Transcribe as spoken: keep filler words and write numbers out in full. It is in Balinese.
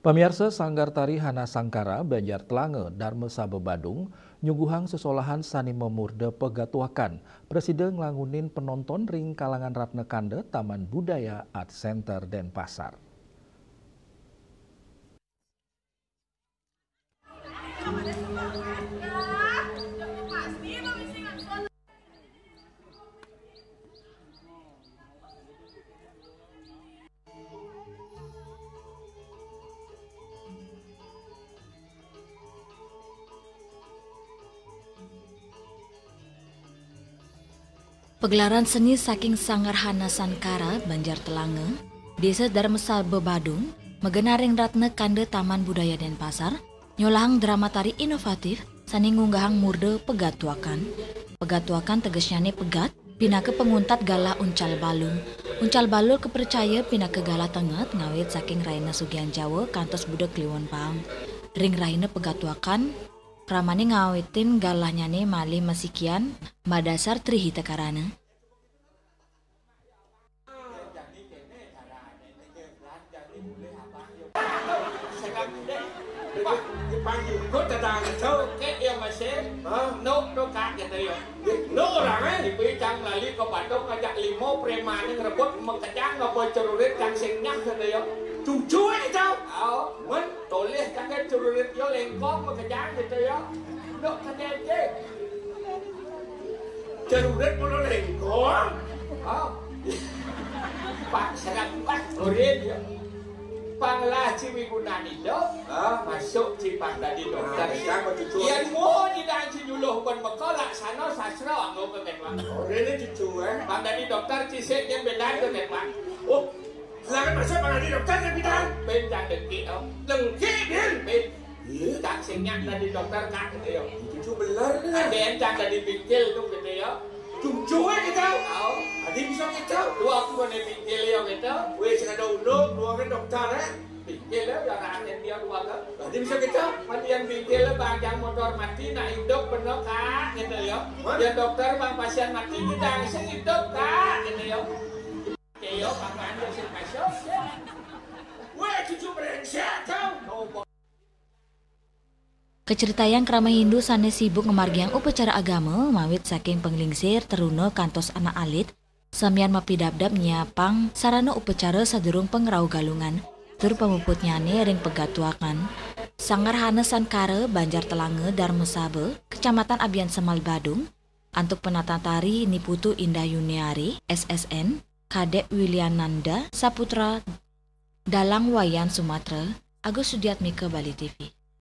Pamiarsa, Sanggar Tari Hana Sangkara, Banjar Telanga, Darma Saba Badung, nyuguhang sesolahan sane mamurda pegatuakan. Prasida nglangunin penonton ring kalangan Ratna Kanda Taman Budaya Art Center Denpasar. Pagelaran seni saking Sanggar Hana Sankara, Banjar Telanga, Desa Darmasaba Badung, magenah ring Ratna Kanda Taman Budaya Denpasar, nyolahang drama tari inovatif sane ngunggahang murda pegatuakan. Pegatuakan tegesnyane pegat, pinaka panguntat galah uncal balung. Uncal balung kapracaya pinaka galah tenget ngawit saking rahina Sugihan Jawa kantos Buda Kliwon Paang. Ring rahina pegatuakan, kramane ngawitin galahnyane malih masikian madasar Tri Hita Karana. Wah, dipanggil. Kok datang itu? Kek ya, Mas, ya. Hah? Nuk tu, Kak, gitu ya. Nuk orang, eh? Ibu cang lali ke Badung ngajak lima preman ngrebut makejang ngaba cerurit cang sing nyah, gitu ya. Cucu, eh, itu? Oh, men, tolih cang ke cerurit yo lengkong makejang, gitu ya. Nuk kene, Cek. Cerurit mula lengkong. Oh. Pak, serang, Pak, urin ya. Panglah ci migunan idup, hah? Masuk ci pang dadi dokter. Nah, siapa cucu? Yan mo di dang ci nyuluh pun meko laksana sastra anggo ke ketwak. Oh, ini cucu, eh? Pang dadi dokter, cisik yang benar ke ketwak. Oh, silakan masuk, pang dadi dokter, ke bidang. Bencang dengki, oh. Dengki, Din. Ben. Iya. Cak sing nyak dadi dokter, Kak, gitu ya. Cucu beler, nih. Ada yang cak dadi bingkil tuh, gitu ya. Cucu, eh, gitu. Oh. Adi bisa gitu. Dua aku nih bingkil ya, gitu. Weh, sing ada unduk, dua kan dokter, eh. Bingkil ya, ya, rakyat dia dua kan. Adi bisa gitu. Matian bingkil ya, bajang motor mati, nak hidup bener, Kak, gitu ya. Hah? Dia dokter, bang pasien mati, kita sing hidup, Kak, gitu ya. Iya, bang, anu sing masuk, ya. Weh, cucu brengsek, kau. Kacritayang krama Hindu sane sibuk ngamargiang upacara agama, mawit saking panglingsir, teruna kantos anak alit, samian mapidabdab nyiapang sarana upacara sadurung pangrauh Galungan, tur pamuputnyane ring pegatuakan. Sanggar Hana Sankara, Banjar Telanga, Darmasaba, Kecamatan Abiansemal, Badung, antuk penata tari Ni Putu Indah Yuniari, S S N, Kadek Wiliananda Saputra, Dalang Wayan Sumatra, Agus Sudiatmika, Bali T V.